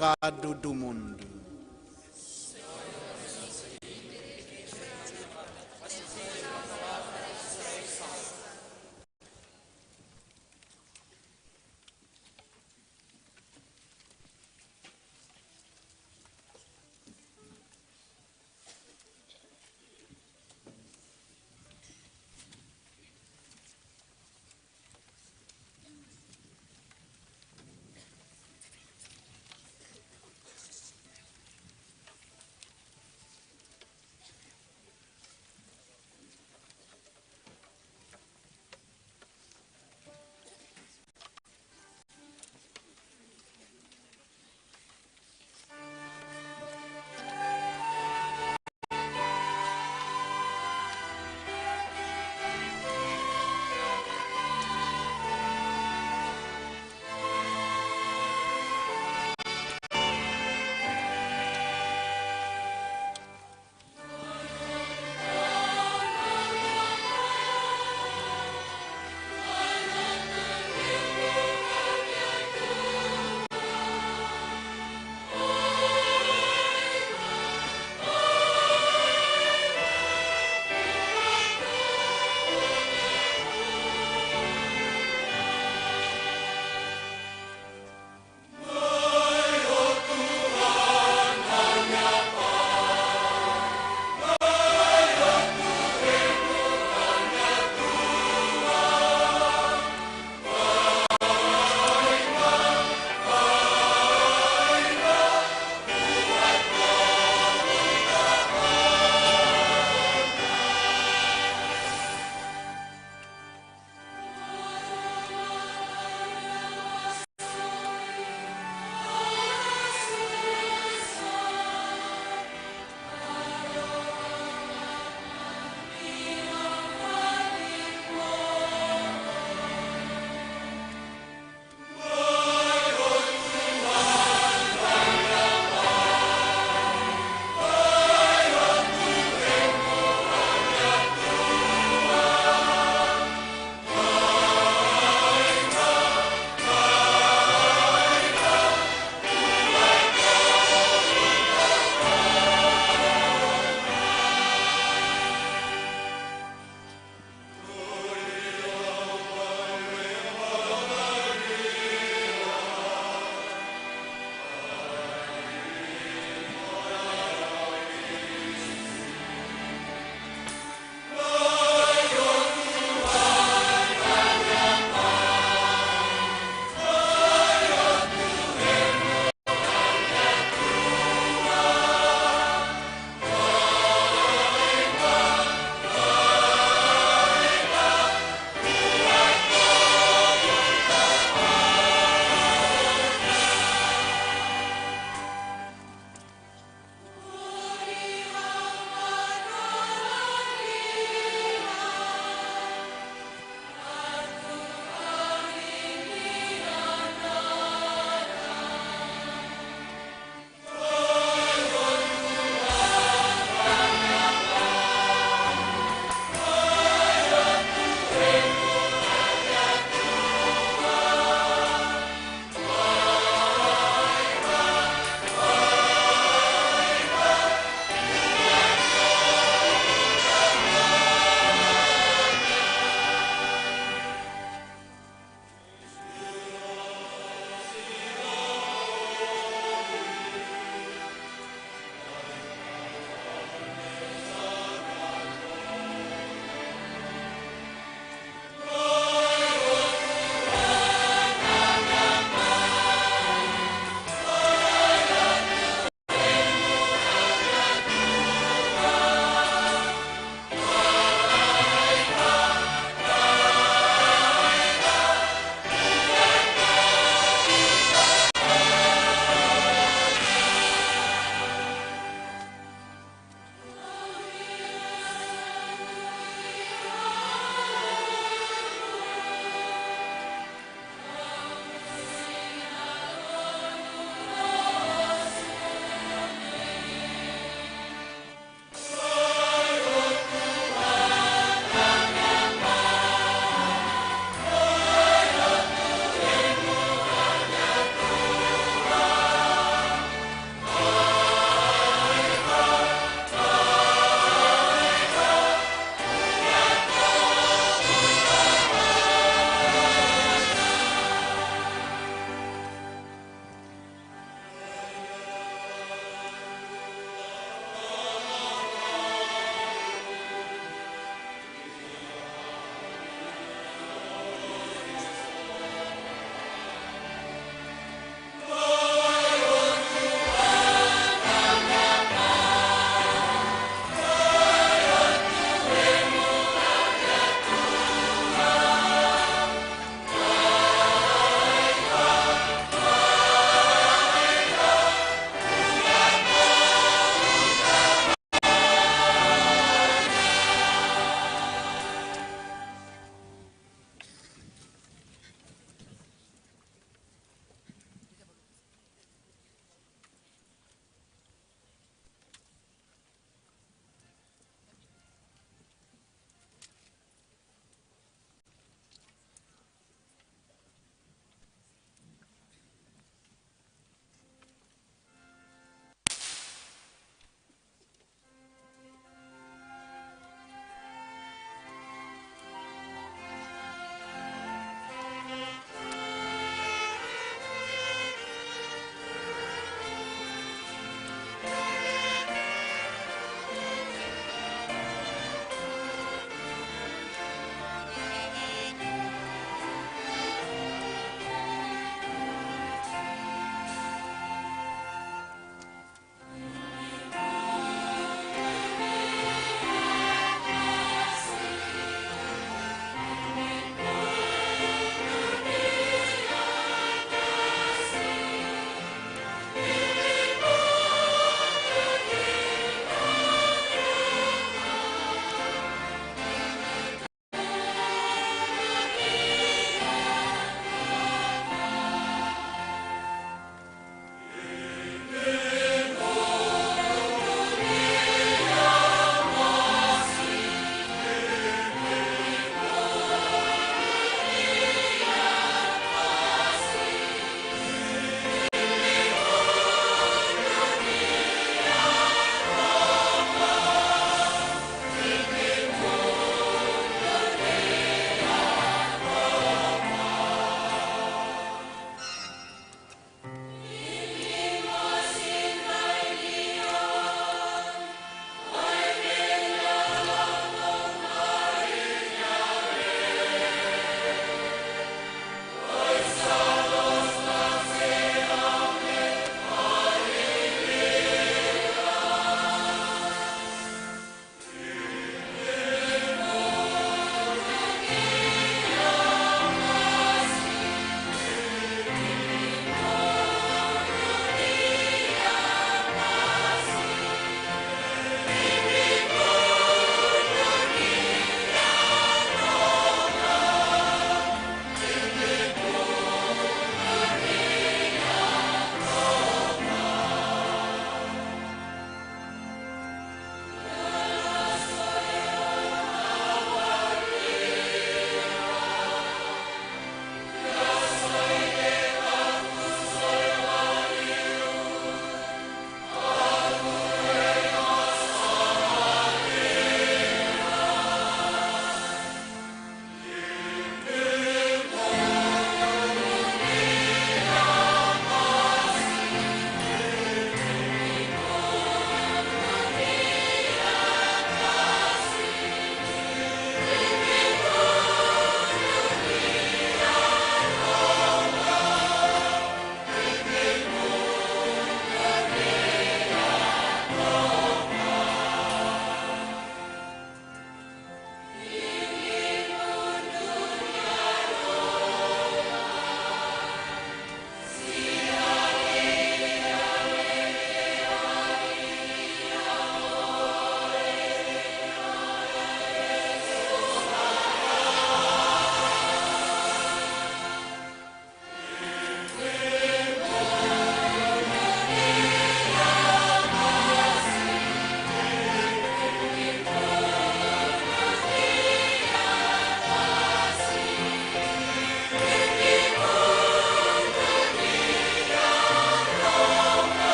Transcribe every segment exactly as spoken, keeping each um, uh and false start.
pecado do mundo.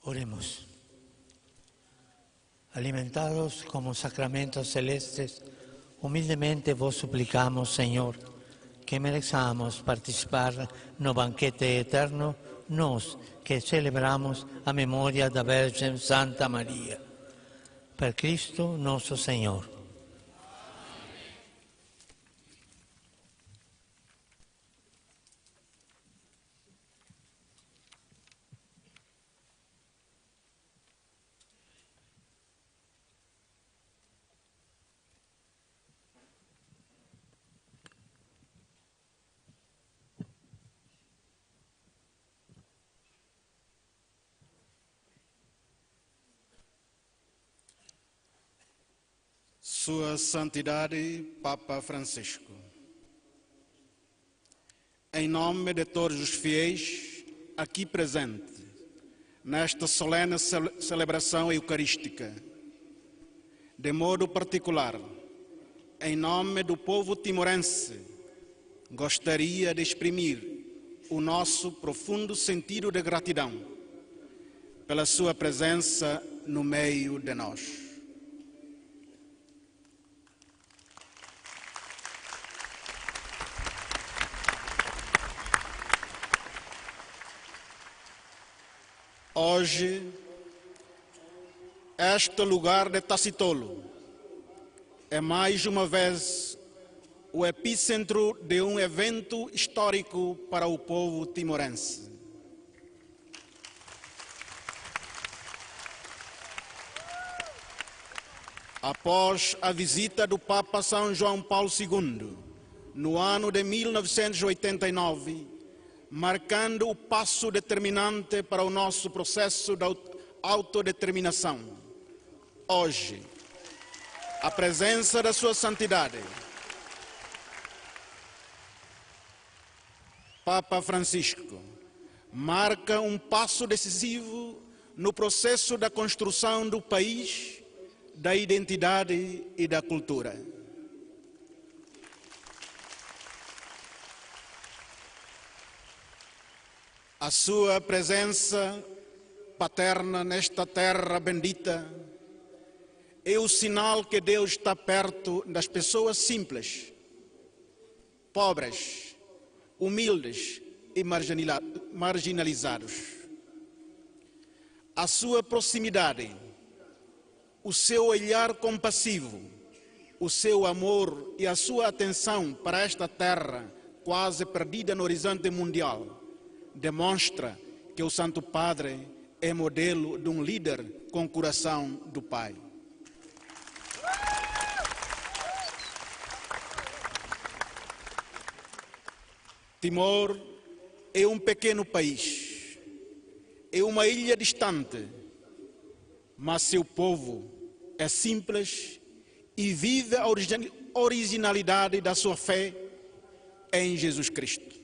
Oremos. Alimentados como sacramentos celestes, humildemente vos suplicamos, Señor, que merezcamos participar no banquete eterno, nos que celebramos a memoria da Virgen Santa María. Por Cristo nuestro Señor. Sua Santidade Papa Francisco, em nome de todos os fiéis aqui presentes nesta solene cele-, celebração eucarística, de modo particular, em nome do povo timorense, gostaria de exprimir o nosso profundo sentido de gratidão pela sua presença no meio de nós. Hoje, este lugar de Tasitolu é mais uma vez o epicentro de um evento histórico para o povo timorense. Após a visita do Papa São João Paulo segundo, no ano de mil novecentos e oitenta e nove, marcando o passo determinante para o nosso processo de aut-, autodeterminação. Hoje, a presença da Sua Santidade, Papa Francisco, marca um passo decisivo no processo da construção do país, da identidade e da cultura. A sua presença paterna nesta terra bendita é o sinal que Deus está perto das pessoas simples, pobres, humildes e marginila-, marginalizados. A sua proximidade, o seu olhar compassivo, o seu amor e a sua atenção para esta terra quase perdida no horizonte mundial demonstra que o Santo Padre é modelo de um líder com coração do Pai. Timor é um pequeno país, é uma ilha distante, mas seu povo é simples e vive a origi-, originalidade da sua fé em Jesus Cristo.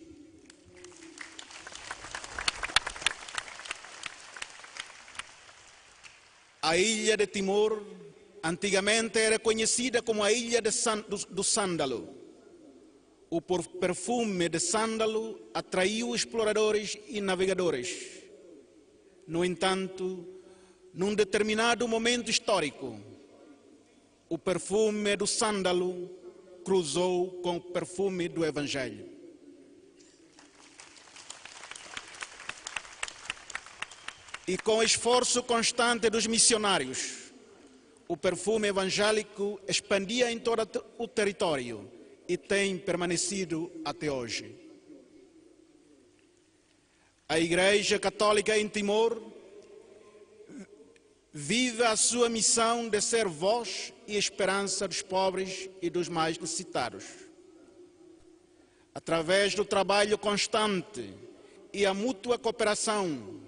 A ilha de Timor antigamente era conhecida como a ilha de San-, do, do sândalo. O por-, perfume de sândalo atraiu exploradores e navegadores. No entanto, num determinado momento histórico, o perfume do sândalo cruzou com o perfume do Evangelho. E com o esforço constante dos missionários, o perfume evangélico expandia em todo o território e tem permanecido até hoje. A Igreja Católica em Timor vive a sua missão de ser voz e esperança dos pobres e dos mais necessitados. Através do trabalho constante e a mútua cooperação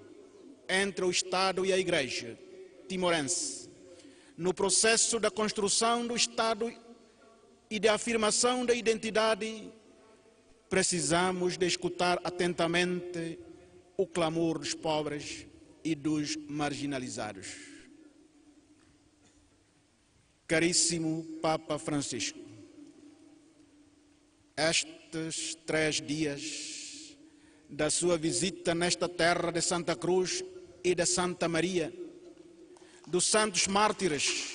entre o Estado e a Igreja timorense, no processo da construção do Estado e de afirmação da identidade, precisamos de escutar atentamente o clamor dos pobres e dos marginalizados. Caríssimo Papa Francisco, estes três dias da sua visita nesta terra de Santa Cruz e da Santa Maria, dos Santos Mártires,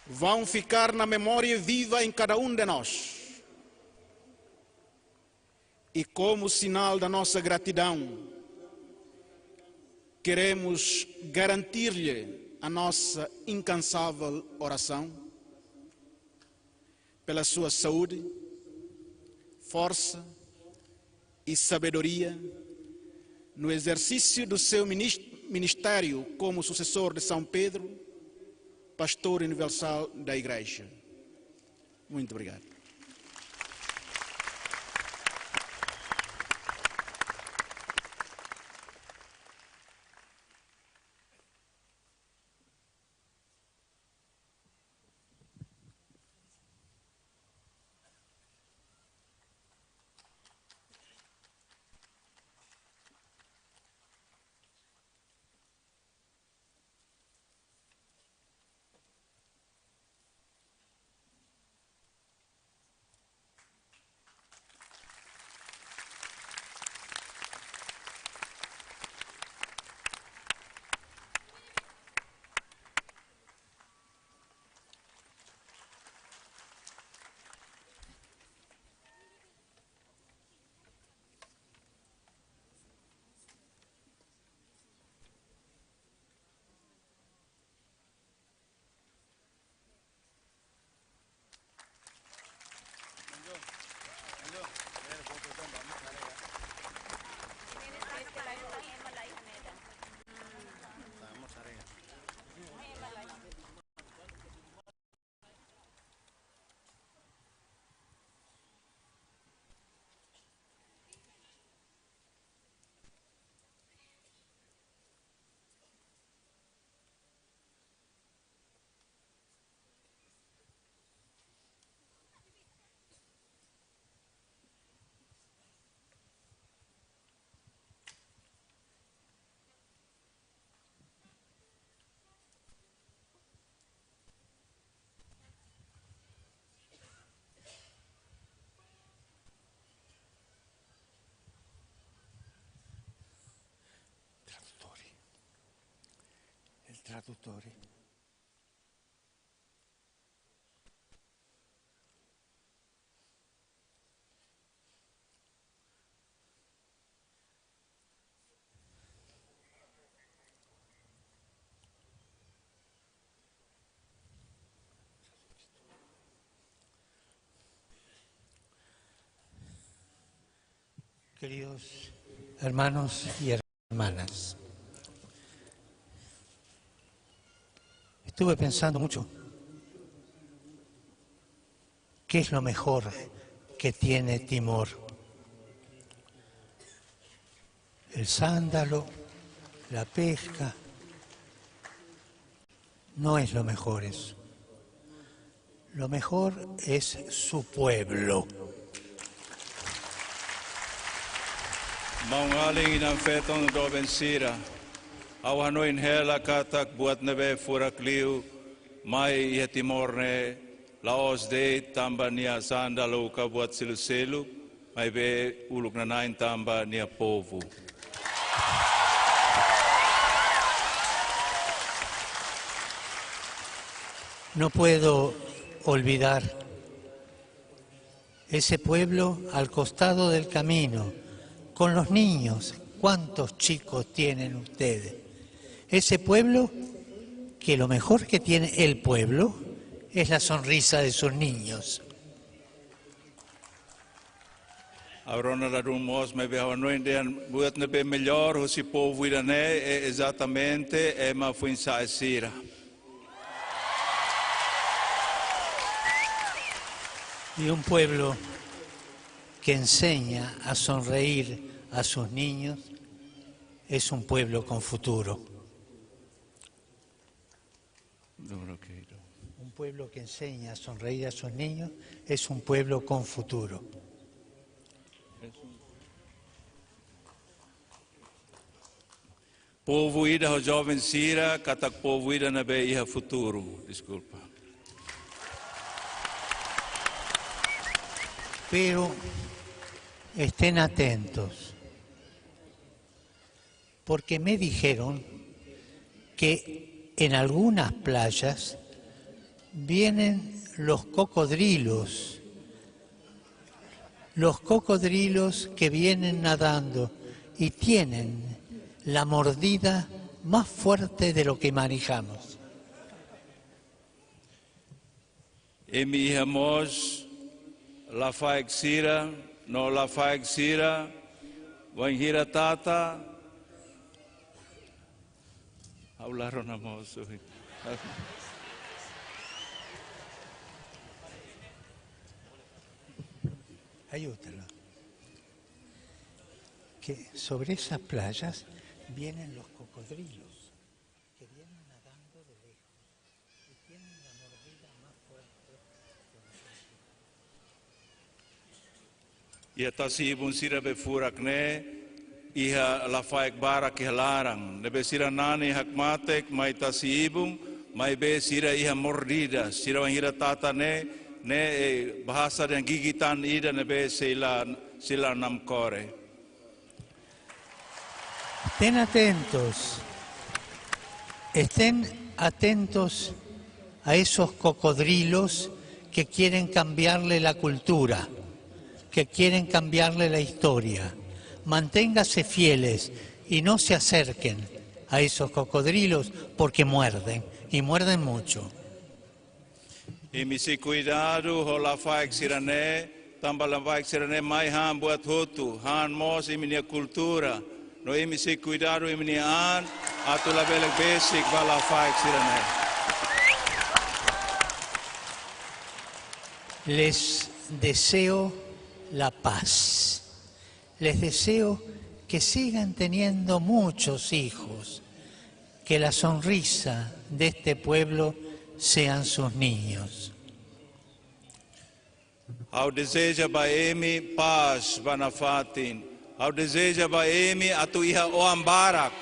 vão ficar na memória viva em cada um de nós. E como sinal da nossa gratidão, queremos garantir-lhe a nossa incansável oração pela sua saúde, força e sabedoria no exercício do seu minis-, ministério como sucessor de São Pedro, pastor universal da Igreja. Muito obrigado. Traduttori. Il traduttore. Queridos hermanos y hermanas, estuve pensando mucho qué es lo mejor que tiene Timor. El sándalo, la pesca, no es lo mejor eso. Lo mejor es su pueblo. Maun-alin, inan-feton, joven sira, ha'u hanoin hela katak buat ne'ebé furak liu mai iha Timor ne'e la'ós de'it tanba nia sándalu ka buat seluk-seluk, maibé uluknanain tanba nia povu. No puedo olvidar ese pueblo al costado del camino, con los niños. ¿Cuántos chicos tienen ustedes? Ese pueblo que lo mejor que tiene el pueblo es la sonrisa de sus niños. Ha'u rona ladún mós, maibé ha'u hanoin dehan buat ne'ebé melhor husi povu ida-ne'e é ezatamente ema foin-sa'e sira. Y un pueblo que enseña a sonreír a sus niños es un pueblo con futuro. Un pueblo que enseña a sonreír a sus niños es un pueblo con futuro. Povu ida ho joven sira, katak povu ida ne'ebé iha futuru. Deskulpa. Pero Estén atentos, porque me dijeron que en algunas playas vienen los cocodrilos, los cocodrilos que vienen nadando y tienen la mordida más fuerte de lo que manejamos. Imi iha mós lafaek sira, no lafaek sira, wainhira tata, ha'u la rona mós. Hay otra. Que sobre esas playas vienen los cocodrilos, que vienen nadando de lejos y tienen la mordida más fuerte. Iha tasi-ibun sira be furak ne'e, iha lafaek barak iha laran. Ne'ebé sira nani hakmatek mai tasi-ibun, maibé sira iha mordida, sira wainhira tata ne'e, ne'e, eh, bahasa dehan gigitan ida ne'ebé sei la, sei la namkore. Estén atentos. Estén atentos a esos cocodrilos que quieren cambiarle la cultura, que quieren cambiarle la historia. Manténgase fieles y no se acerquen a esos cocodrilos porque muerden, y muerden mucho. Imi sei kuidadu ho lafaek sira-ne'e, tanba lafaek sira-ne'e mai han buat hotu, han mós imi-nia kultura. No imi sei kuidadu imi-nia an, atu labele besik ba lafaek sira-ne'e. Les deseo la paz. Les deseo que sigan teniendo muchos hijos, que la sonrisa de este pueblo sean sus niños. Ha'u dezeja ba imi pás ba nafatin. Ha'u dezeja ba imi atu iha oan barak.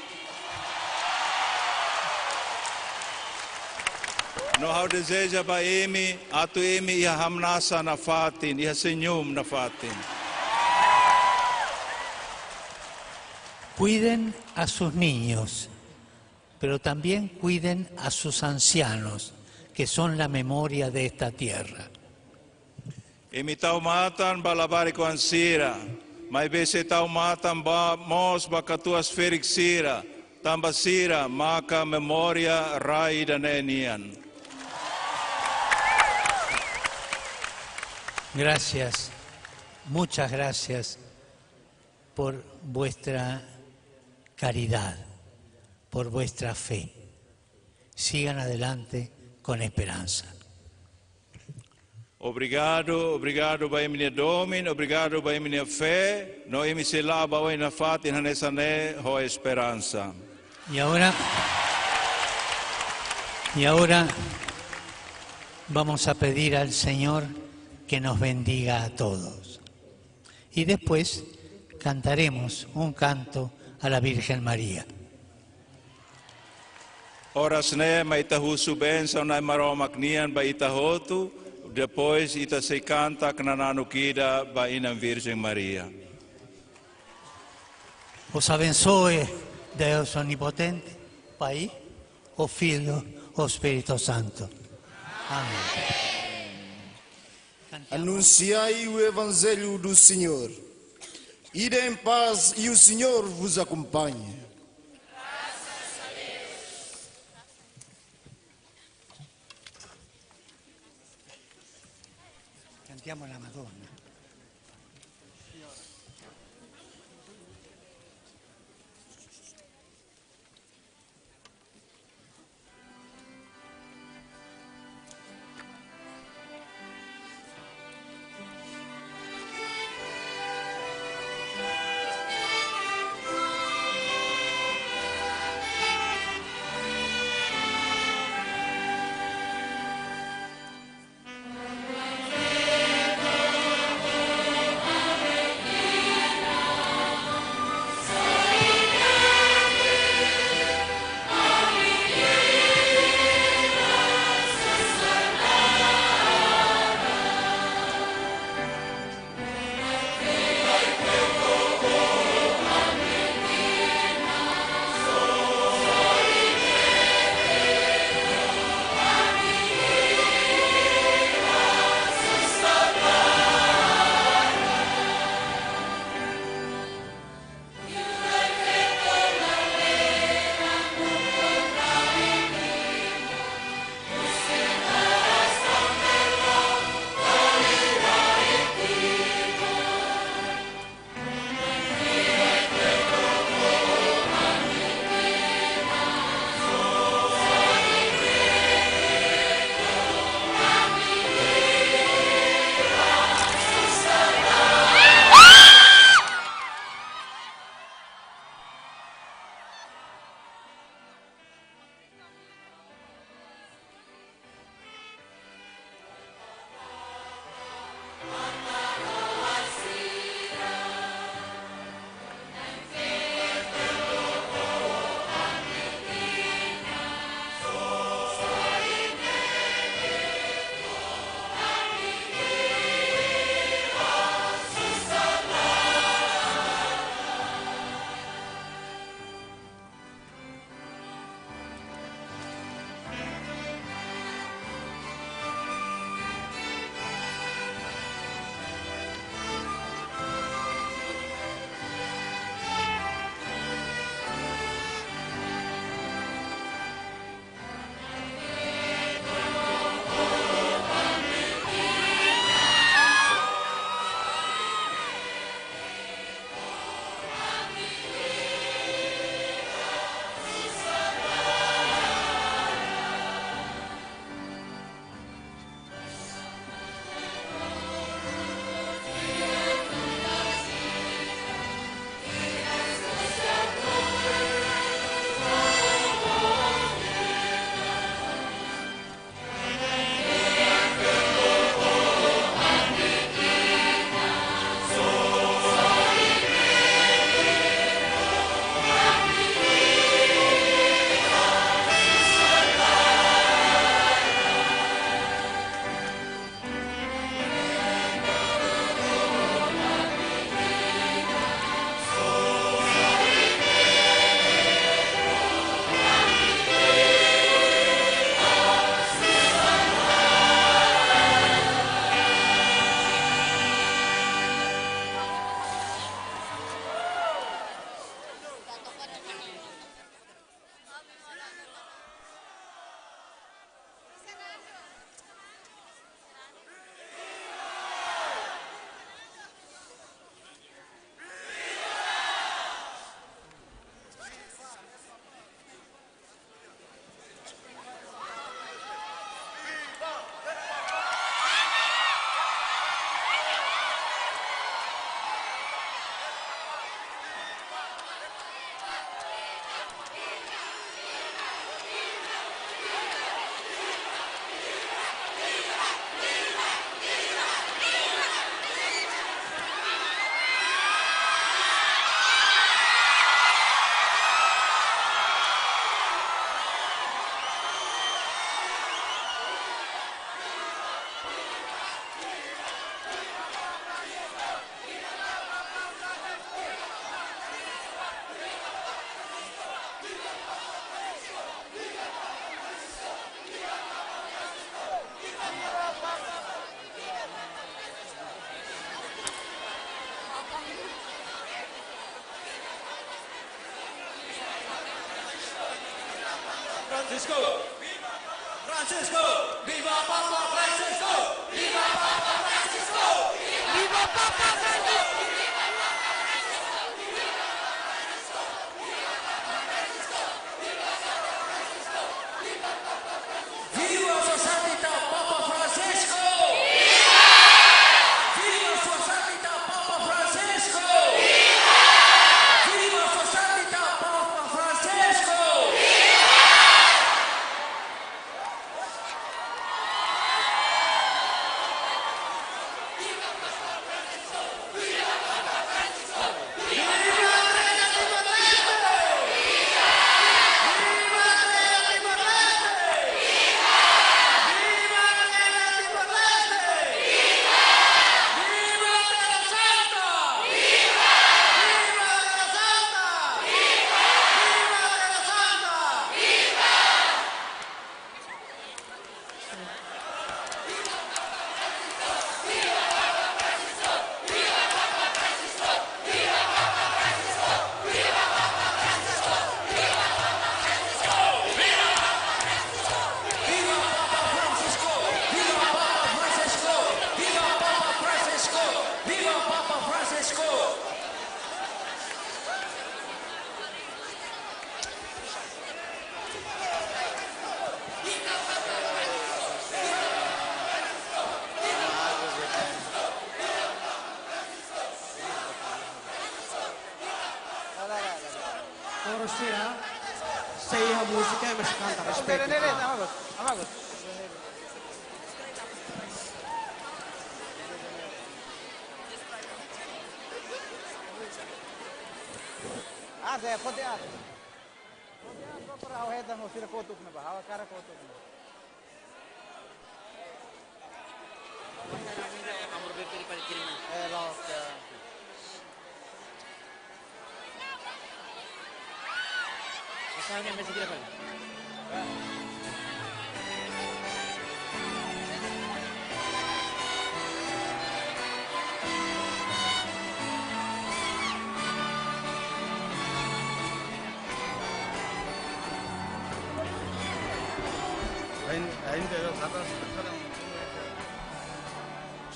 No ha'u dezeja ba imi atu imi iha hamnasa nafatin, iha senyum nafatin. Cuiden a sus niños, pero también cuiden a sus ancianos, que son la memoria de esta tierra. Imi tau matan ba labarik-oan sira, maibé sei tau matan ba mós ba katuas-ferik sira, tanba sira maka memória rai ida-ne'e nian. Gracias, muchas gracias por vuestra caridad, por vuestra fe. Sigan adelante con esperanza. Obrigadu, obrigadu ba imi-nia domin, obrigadu ba imi-nia fé, no imi sei la'o ba oin nafatin hanesan ne'e ho esperansa. Y ahora, y ahora vamos a pedir al Señor que nos bendiga a todos. Y después cantaremos un canto a la Virgen María. Oras ne'e mai ita husu bensaun Na'i Maromak nian ba ita hotu, depois ita sei kanta knananuk ida ba Inan Virjen Maria. Os abençoe Deus Onipotente, Pai, o Filho, o Espírito Santo. Amém. Anunsiai o Evangelho do Senhor. Ide em paz e o Senhor vos acompanhe. Cantiamo la Madonna. Francisco! Viva Papa Francisco! Viva Papa Francisco! Viva Papa Francisco! Viva Papa Francisco! Viva Sua Santidade Papa Francisco! Viva Sua Santidade Papa Francisco! Viva Sua Santidade Papa Francisco! Koro sira, sei iha múzika, mas kanta, respeitu. Ah, Zé, pode ar. Pode ar, só para o resto da mochila, kotuk na barra, o cara kotuk na. Eh, loos, ya. Esa hanya mesti kira kali. Ainda, ainda, eu já estava.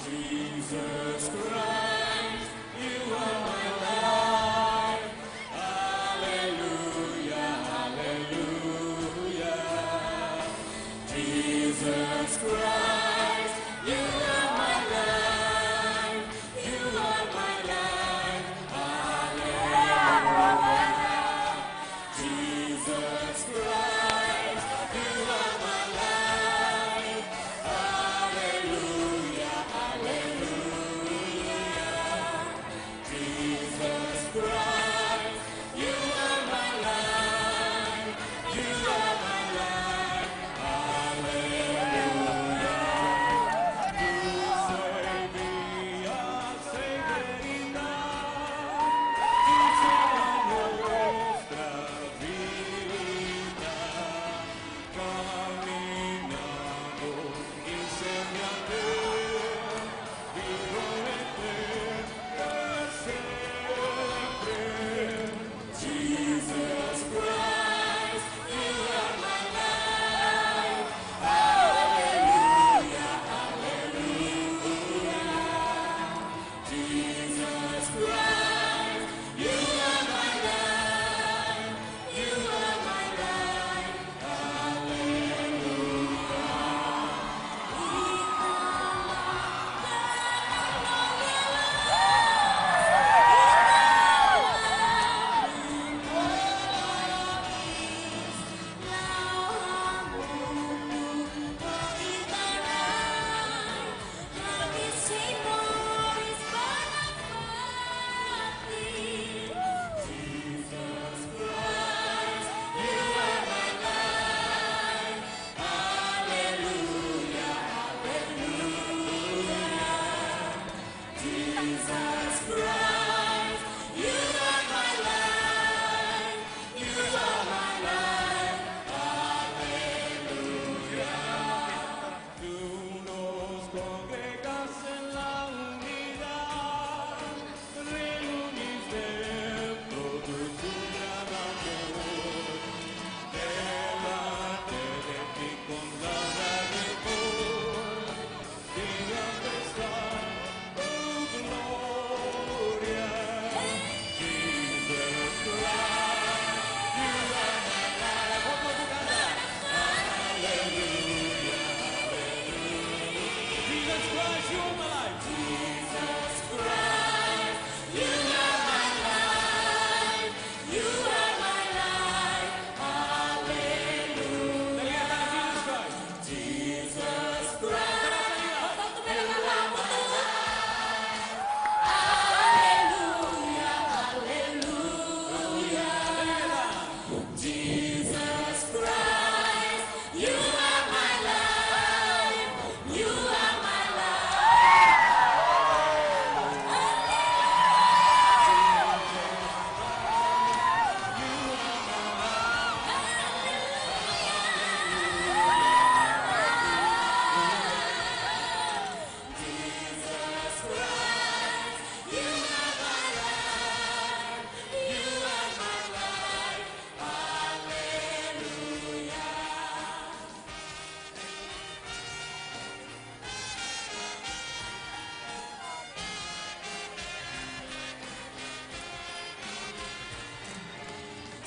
Jesus Christ, you are my life. Hallelujah, hallelujah. Jesus Christ, you are my life. You are my life. Hallelujah. Jesus Christ, you are my life. Hallelujah, hallelujah. Jesus Christ, you are my life. You are my life. Hallelujah. You are my life. You are my life. You are my life. Hallelujah. Jesus Christ. Hallelujah. Jesus Christ, you are my life. You are my life. Jesus Christ, you are my life. You are my life. Hallelujah.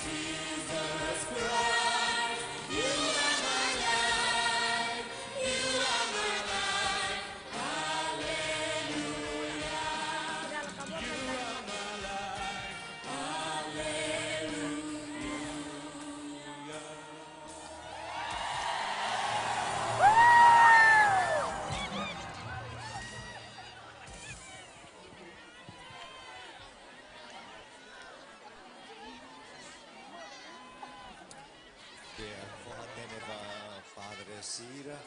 Jesus Christ, you are my life. You are my life. Hallelujah. You are my life. Hallelujah. Di'ak, fó-hatene ba padre sira,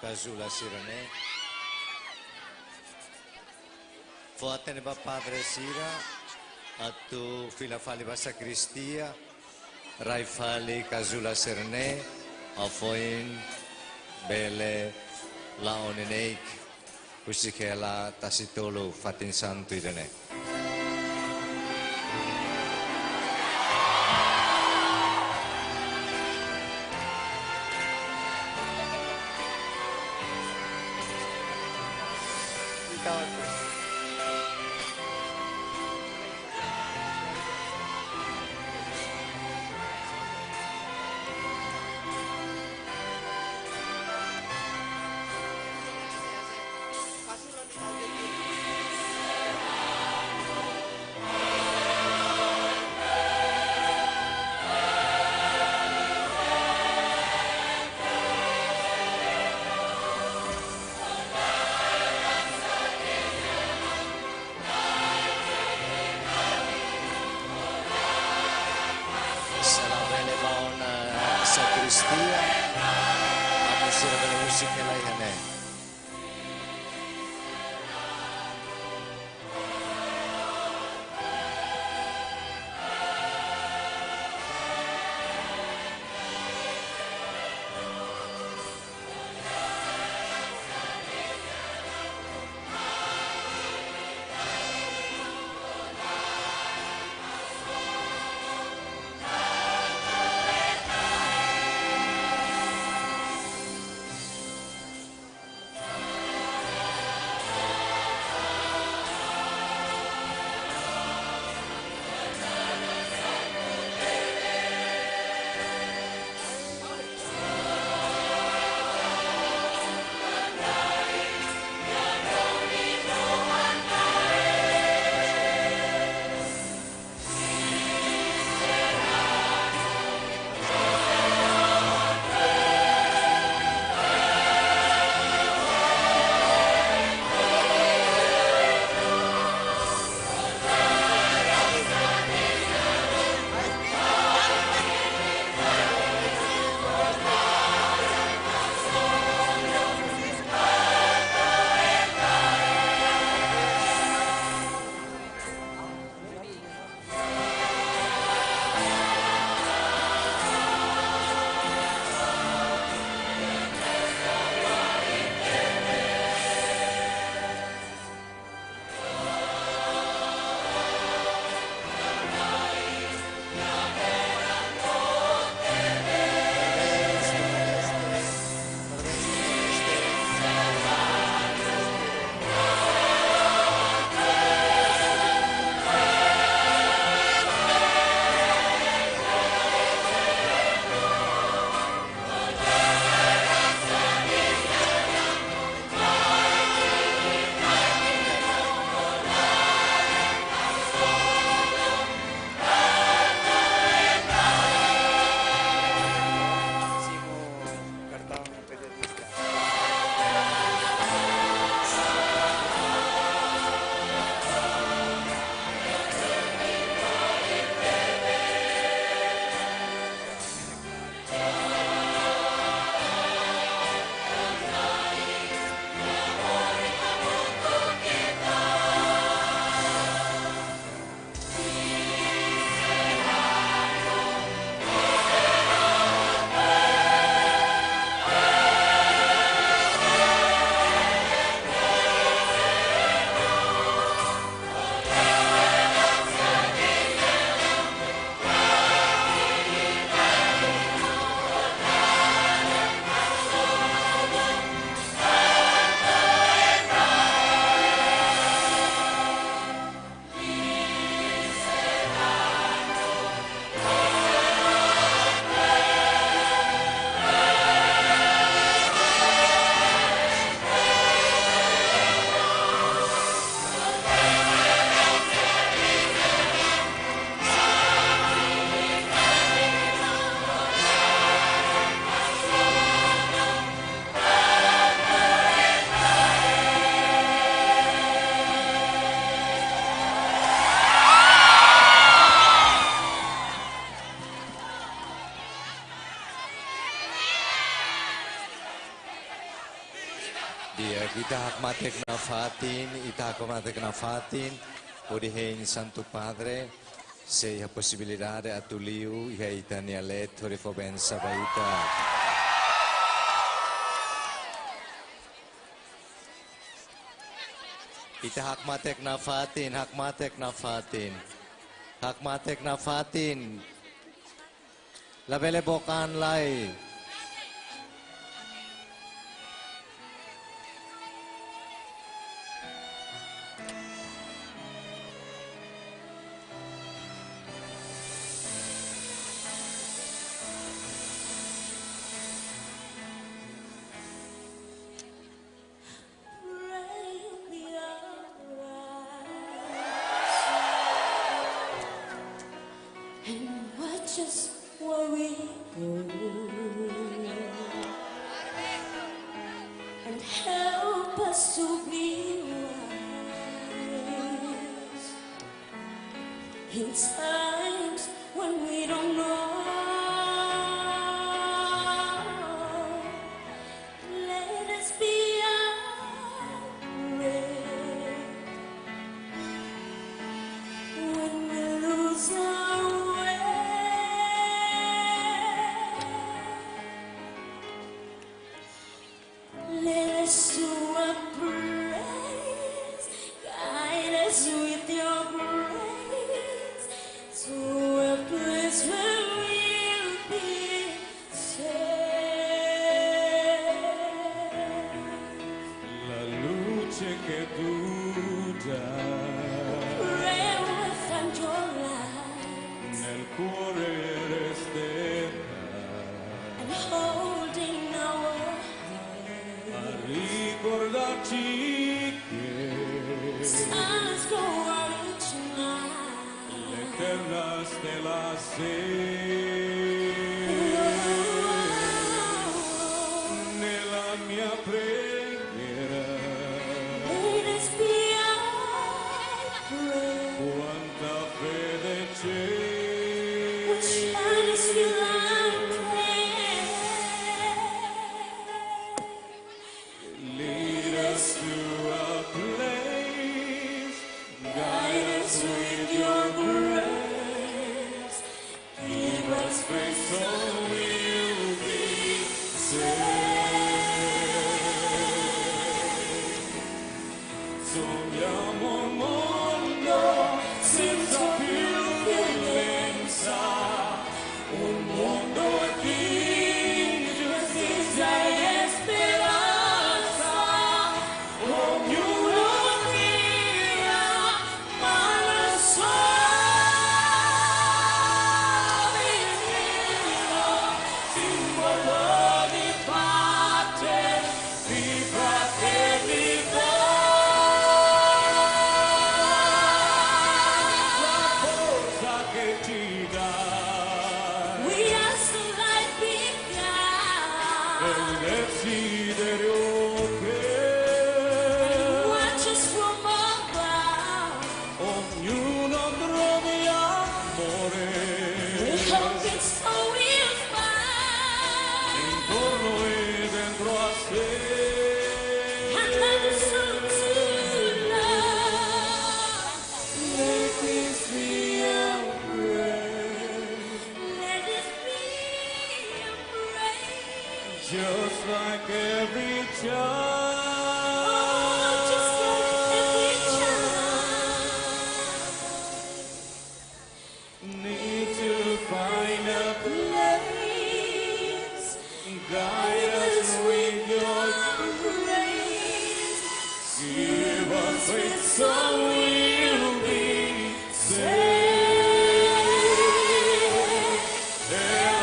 kazula sira-ne'e. Fó-hatene ba padre sira, atu fila fali ba sakristia, rai fali kazula sira-ne'e, hafoin bele la'o neineik, husik hela tasi-tolu fatin santu ida-ne'e. Se la bele ba ona sakristia, amu sira bele husik hela iha ne'e. Ita hakmatek nafatin, ita hakmatek nafatin, hodi hein Santu Padre sei iha posibilidade atu liu iha ita-nia leet hodi fó bensaun ba ita. Ita hakmatek nafatin, hakmatek nafatin, hakmatek nafatin. Labele book an lai. And watch us where we go. And help us to be wise in times when we don't know. Let us be afraid when we lose our way. Lead us to a place, guide us with your grace to a place where we'll be safe. La luce che tu dai. Pray we'll find your light. Nel cuore resterà. And holding our hand. A ricordarci che stars go out each night. L'eterna stella sei. Nella mia preghiera. Let us be our prayer. Quanta fede c'è. Which one is your prayer? Lead us to a place, guide us with your grace, give us faith so we'll be saved. Soñamos un mundo senza più violenza, un mondo di giustizia e speranza, ognuno mira, ma lo so, simbolo di pace, di fraternità. La forza che ci dà. We are so light begun. E il desiderio che. And watch us from above. Ognuno trovi amore. We hope it's so we'll find. Intorno e dentro a sé. Another soul to love. Let this be our prayer. Let this be our prayer. Just like every child. Oh, just like every child. Need to find a place. Guide us with your grace. Give us faith so we'll be saved. E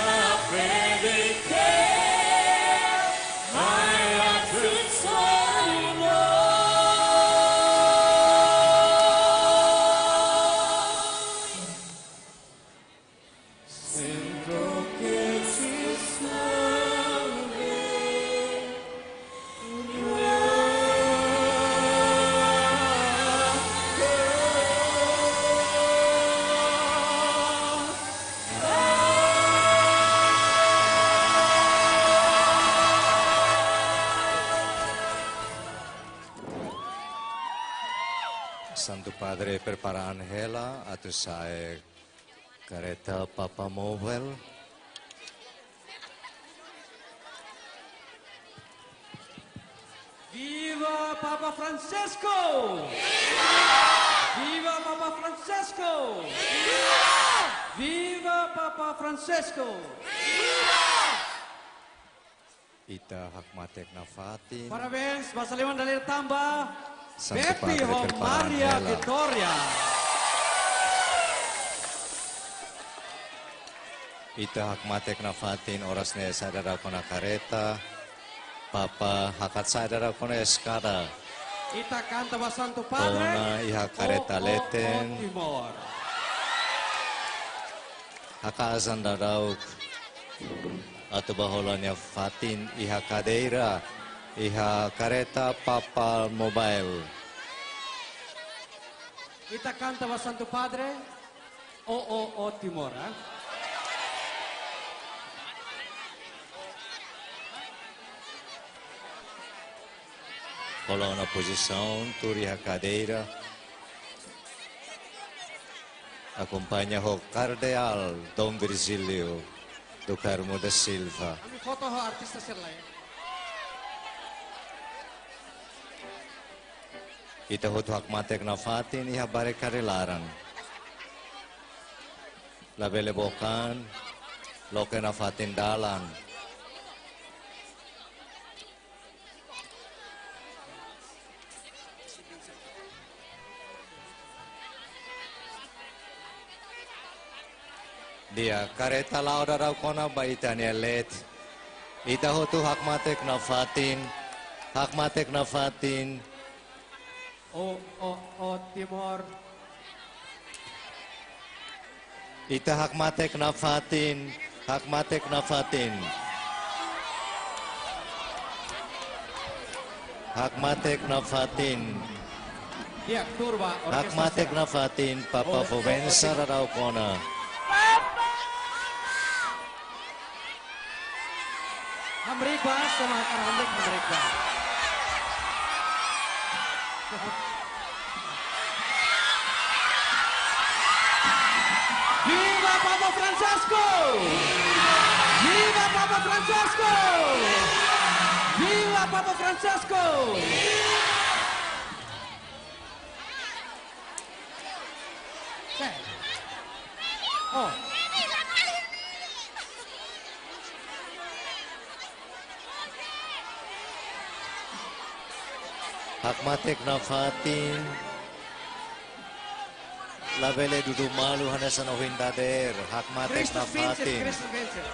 la fede che hai attraverso noi. Sento che ci salvi. Santu Padre prepara an hela atu sa'e kareta Papa Mobile. Viva Papa Francisco! Viva! Viva Papa Francisco! Viva! Viva Papa Francisco! Viva! Ita hakmatek nafatin. Parabéns, basa liman dadeer tanba. Santu Betty Padre ho prepara Maria hela. Vitória. Ita hakmatek nafatin, oras ne'e sa'e daudauk ona kareta. Papa hakat sa'e daudauk ona eskada. Ita kanta ba Santu Padre. Kona iha kareta leten. O, o, o, Timor. Hakaas an daudauk atu bá hola nia fatin iha kadeira, iha kareta Papa Mobile. Ita kanta ba Santu Padre, o, o, o Timor, ah. Hola ona pozisaun, tuur iha kadeira. Akompaña ho Kardeál Dom Virgílio do Carmo da Silva. Ami foto ho artista sira lai. Ita hotu hakmatek nafatin iha barikada laran. Labele book an, loke nafatin dalan. Di'ak, kareta la'o daudauk ona ba ita-nia leet. Ita hotu hakmatek nafatin, hakmatek nafatin. O, o, o Timor. Ita hakmatek nafatin, hakmatek nafatin. Hakmatek nafatin. Di'ak, tuur ba orkestra. Hakmatek nafatin, Papa fó bensa daudauk ona. Hamriik ba, só mak hakarak hamriik, hamriik ba. Viva Papa Francisco! Viva Papa Francisco! Viva Papa Francisco! Sé. Oh. Hakmatek nafatin. Labele dudu malu hanesan ohin dadeer. Hakmatek nafatin. Kristus venceu, Kristus venceu.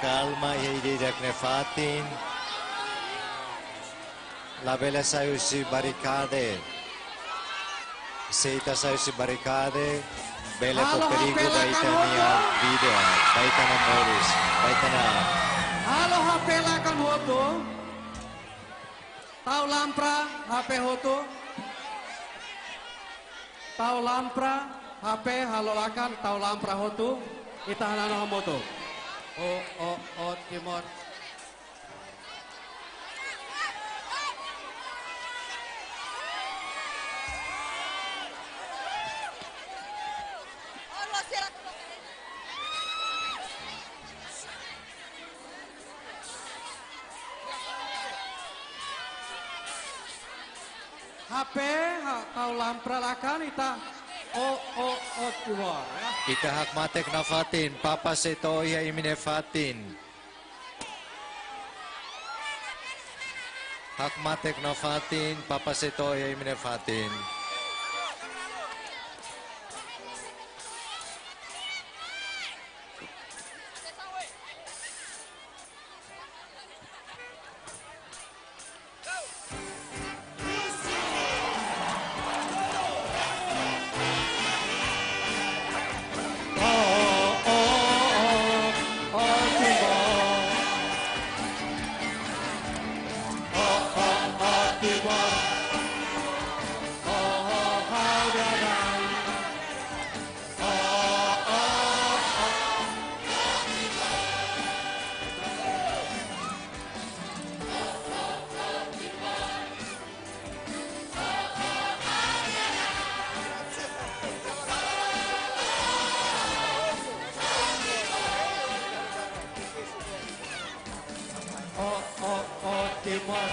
Kalma iha ida-idak nia fatin. Labele sai husi barikada. Se ita sai husi barikada, bele fó perigu ba ita-nia vida, ba ita-nia moris, ba ita-nia. Halo H P lakan hotu. Tau lampra H P hotu. Tau lampra H P, halo lakan, tau lampra hotu. Ita hananu hamutuk. O, o, o Timor. H P, ha, tau lampra lakan ita. O, o, o Timor, ya. Ita hakmatek nafatin, Papa sei to'o iha imi-nia fatin. Hakmatek nafatin, Papa sei to'o iha imi-nia fatin. Oh, oh, oh, Timor.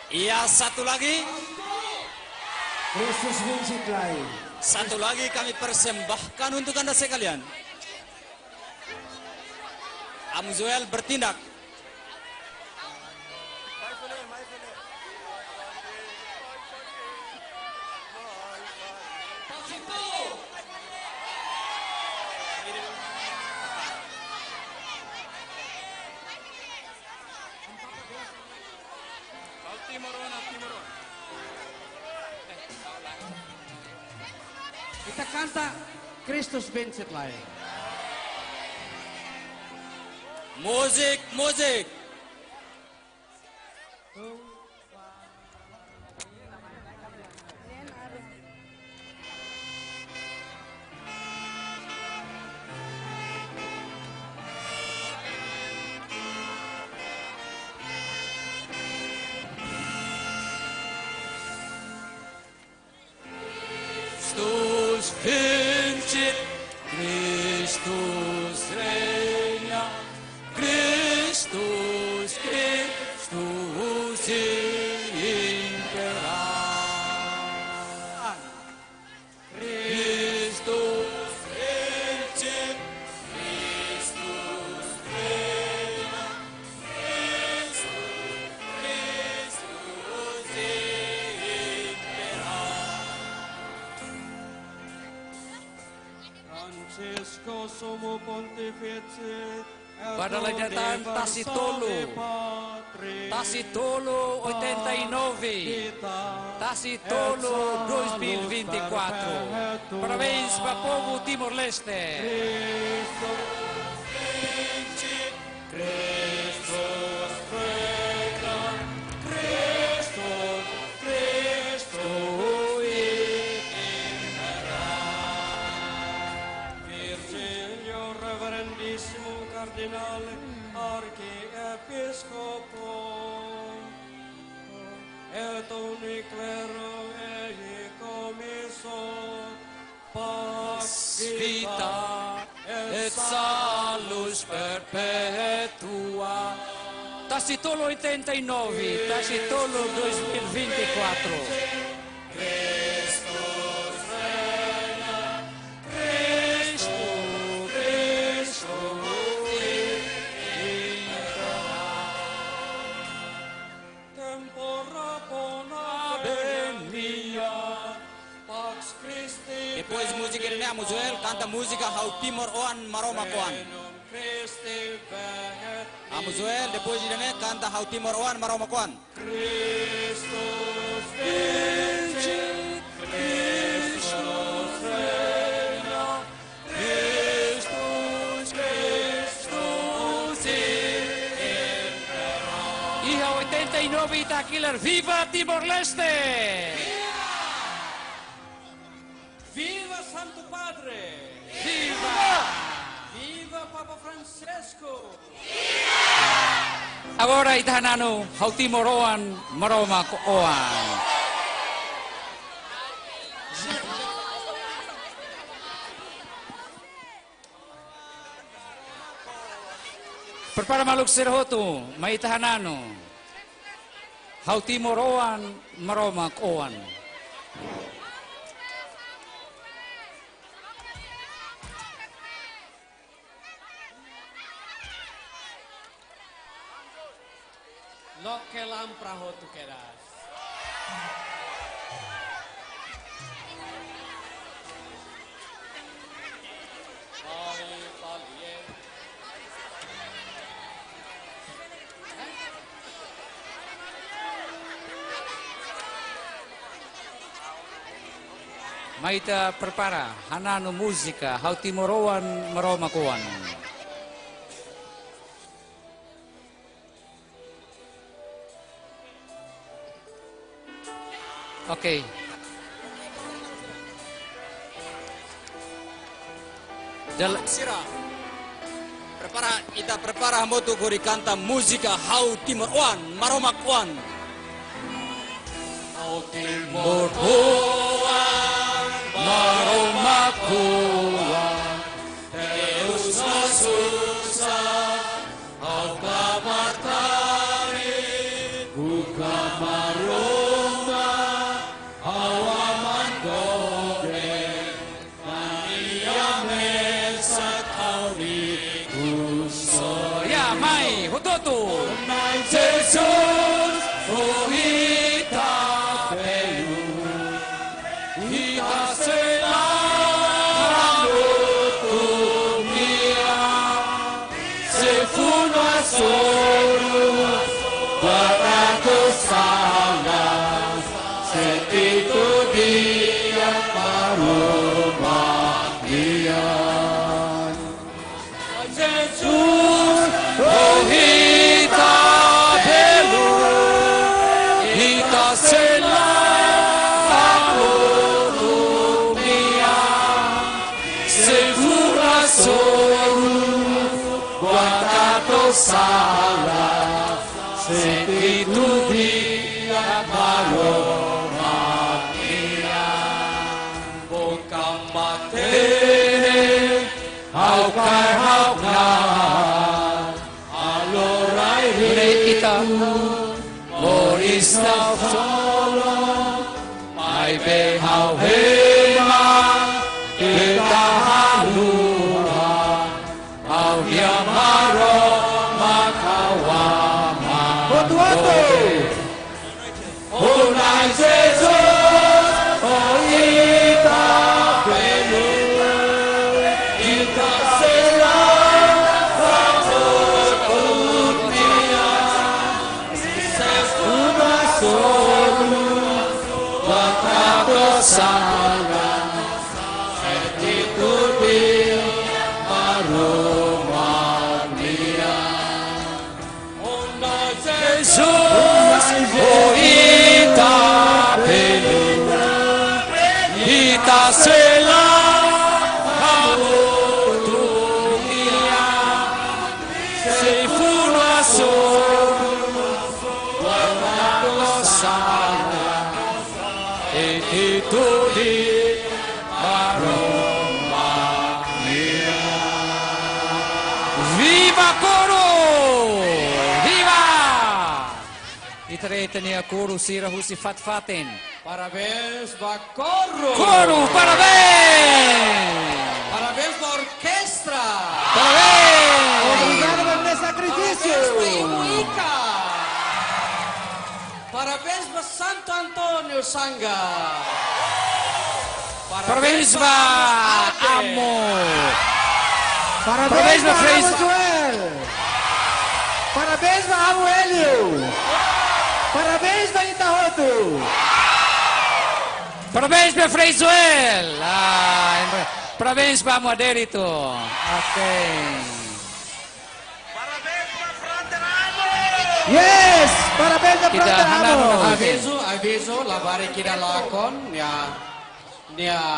Iya, satu lagi. Kristus Vincit Lai. Satu lagi kami persembahkan untuk Anda sekalian. Amu Joel bertindak. Ita kanta Kristus Vincit Lai. Musik, musik. Kristus Vincit, Kristus reina, Kristus, Kristus impera. Kristus Vincit, Kristus reina, Kristus, Kristus impera. Francisco Sumo Pontifice. Badalai Datan, Tasi Tolu. Tasi Tolu oitenta e nove. Tasi Tolu dois mil e vinte e quatro. Parabéns ba povu Timor-Leste. Kristus reina, Kristus reina, Kristus impera. Virgílio Reverendíssimo Kardinál, arkiepiskopo, e toni klero e komisaun, Pax Vitae et Salus Perpetua. Tasi tolu oitenta e nove, tasi tolu dois mil e vinte e quatro. Cristo, Cristo, tempora bona venia, Pax Christi. Depois múzika ida-ne'e, Amu Joel, kanta múzika Ha'u Timoroan, Maromak Oan. Amu Joel, depois ida-ne'e, kanta Ha'u Timoroan, Maromak Oan. Christus vincit, Christus reina, Christus, Christus in imperat. Iha oitenta e nove ita hakilar: Viva Timor-Leste! Viva Santu Padre! Viva! Viva Papa Francesco! Agora ita hananu Ha'u Timoroan, Maromak Oan. Prepara maluk sira hotu, mai ita hananu Ha'u Timoroan, Maromak Oan. Loke lámpada hotu kedas. Mai ita prepara, hananu múzika Ha'u Timoroan, Maromak Oan. Oke. Dal- Sira. Prepara, ita prepara hamutuk hodi kanta múzika Ha'u Timoroan, Maromak Oan. Ha'u Timoroan, Maromak Oan, Deus nosso Sai, ha'u klamar tani, buka Maromak, ha'u aman doben, mania mesak ha'u-nia tuso. Ya, mai, hotu-hotu. Na'i Jesus, oh ita belun, ita sei la hamutuk nian, sei fó-hasoru buat atu sala, sei tetun di'ak Maromak nian. Jesus, oh ita belun, ita sei la hamutuk nian, sei fó-hasoru buat atu sala, sei tetun di'ak Maromak nian. Boot ka matenek, ha'u kaer ha'u knaar, halo rai ne'e ita, moris ha'u folok, maibé ha'u ema, keta haluha, ha'u-nia Maromak ha'u aman. Hotu-hotu. Oh Na'i Jesus, oh ita belun, ita sei la hamutuk nian, sei fó-hasoru buat atu sala, sei tetun di'ak Maromak nian. Jesus, oh ita belun, ita sei la hamutuk nian, Koro! Viva! Ita haree ita-nia koro sira husi fatin-fatin. Parabéns ba koro! Koro, parabéns! Parabéns ba orkestra! Parabéns! Obrigadu ba sakrifísiu! Parabéns ba Ibu Ika! Parabéns ba Santo António Sanga. Parabéns ba Amo. Parabéns ba Frei Joel. Parabéns ba Amo Hélio. Parabéns ba ita hotu. Parabéns ba Frei Joel. Ah, parabéns ba Amo Adérito. Ok. Yes, parabéns ba Frater Amo. Avizu, avizu, labarik ida lakon, ya.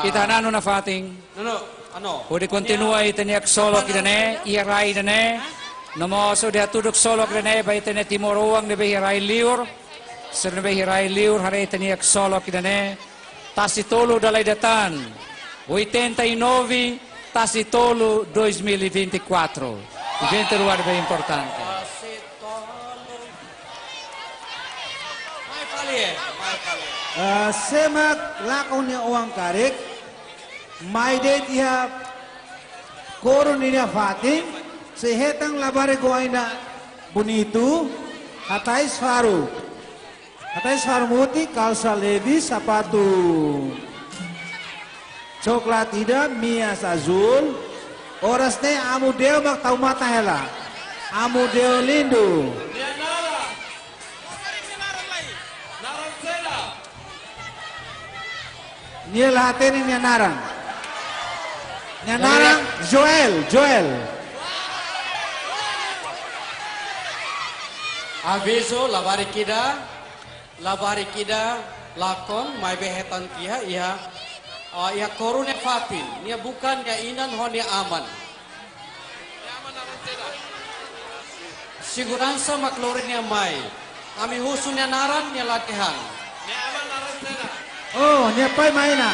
Ita hananu nafatin. Hodi kontinua ita-nia ksolok ida-ne'e, iha rai ida-ne'e. No mós hodi hatudu ksolok ida-ne'e ba ita-nia timoroan ne'ebé iha rai liur. Sira ne'ebé iha rai liur, haree ita-nia ksolok ida-ne'e. Tasi Tolu Dala Ida Tan, oitenta e nove, Tasi Tolu dois mil e vinte e quatro. Eventu rua ne'ebé importante. Ah, sé mak lakon nia oan karik, mai de'it iha koro ninia fatin, sei hetan labarik oan ida bonitu, hatais faru. Hatais faru mutin, kalsa Levi's, sapatu coklat ida, meias azul. Oras ne'e Amo Deo mak tau matan hela. Amo Deo Lindo. Nia la hatene nia naran. Nia naran Joel, Joel. Avizu, labarik ida, labarik ida lakon, maibé hetan tiha iha, ah, iha koro nia fatin. Nia buka nia inan ho nia aman. Seguransa mak lori nia mai. Ami husu nia naran, nia la dehan. Oh, nia pai mai ona.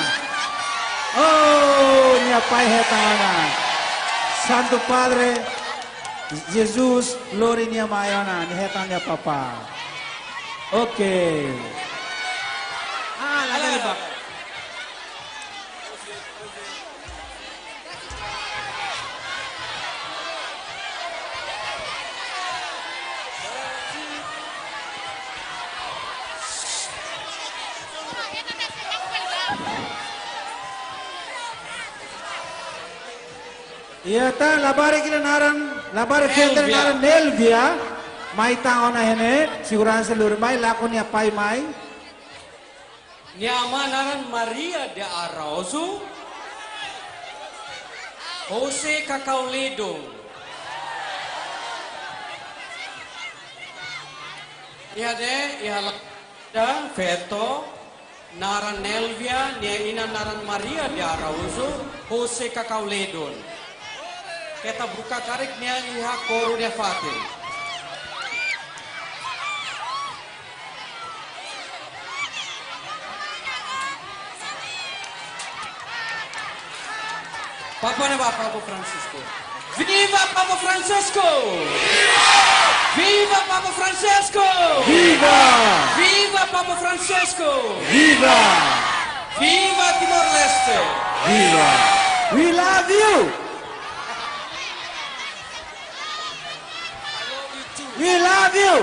Oh, nia pai hetan ona. Santu Padre Jesus lori nia mai ona, nia hetan nia papá. Oke. Ah, la ada, Pak. Iha tan labarik ida naran, labarik Nelvia. Fenter naran Nelvia. Mai tan ona iha ne'e, seguransa lori mai, lakon nia pai mai. Nia aman naran Maria de Araújo, José Cacau Ledon. Iha ne'e, iha la-, dan feto, naran Nelvia, nia inan naran Maria de Araújo, José Cacau Ledon. Keta buka karik nia iha koro nia fatin. Papa ne'ebá, Papa Francisco. Viva Papa Francisco! Viva Papa Francisco! Viva! Viva Papa Francisco! Viva! Viva Timor-Leste! Viva! We love you! We love you!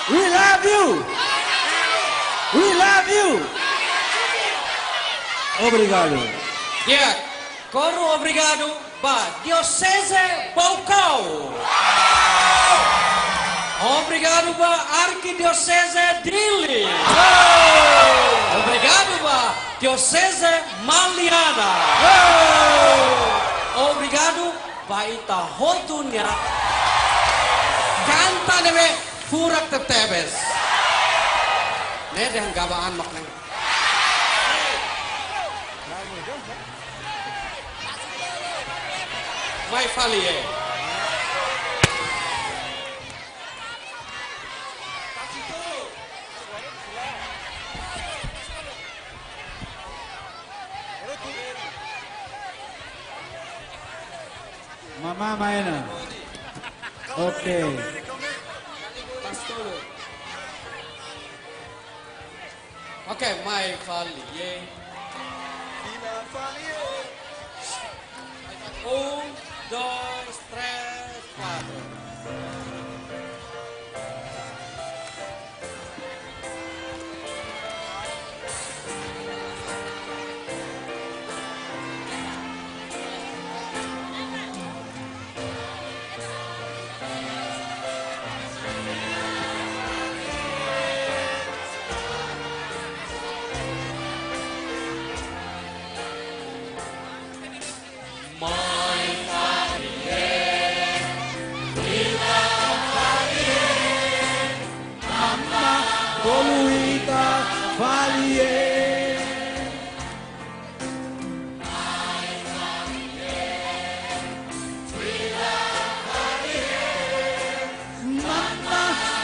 We love you! We love you! Obrigadu. Ya, koro obrigadu ba Dioseze Baucau. Obrigadu ba Arkidioseze Dili. Obrigadu ba Dioseze Maliana. Obrigadu ba ita hotu nia kanta ne'ebé furak tebetebes. Ne'e dehan gaba-an mak ne'e. Mai fali, eh. Mamá mai ona. Oke. Oke, mai fali, ye. Um, dois, três, quatro. Bolu ita fali, eh. Mamá,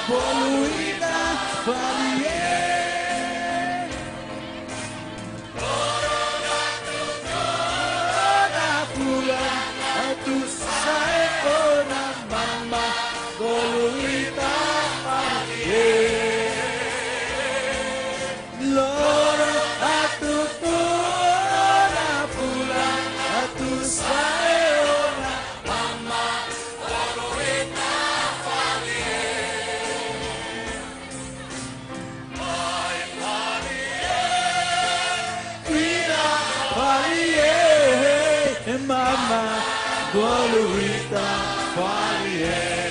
bolu ita fali, eh. Loron atu fulan atu sa'e ona, mamá, bolu ita fali, eh. Loron atu fulan atu sa'e ona, mamá, bolu ita fali, eh. Ita fali, eh, mamá, bolu ita fali, eh.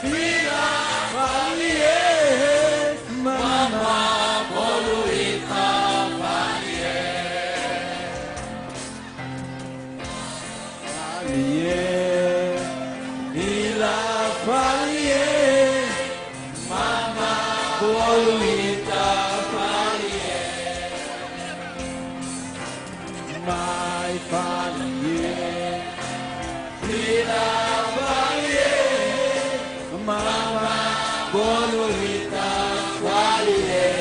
Ita fali, eh, mamá, bolu ita fali, eh. Fali, eh, ita fali, eh, mamá, bolu ita fali, eh. Mai fali, eh, ita fali, eh, mamá, bolu ita fali, eh.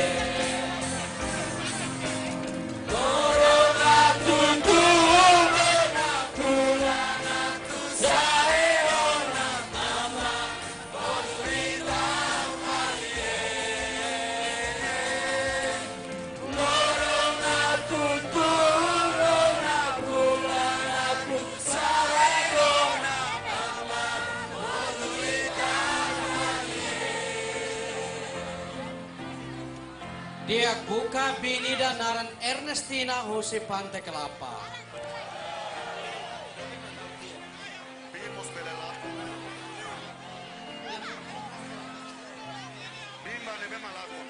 Di'ak, buka biin ida naran Ernestina husi Pante Kelapa. Biin mós bele lakon. Biin ba ne'ebé mak lakon.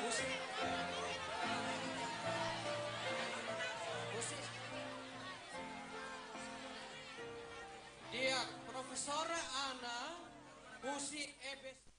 Di'ak, Profesora Ana husi E B C.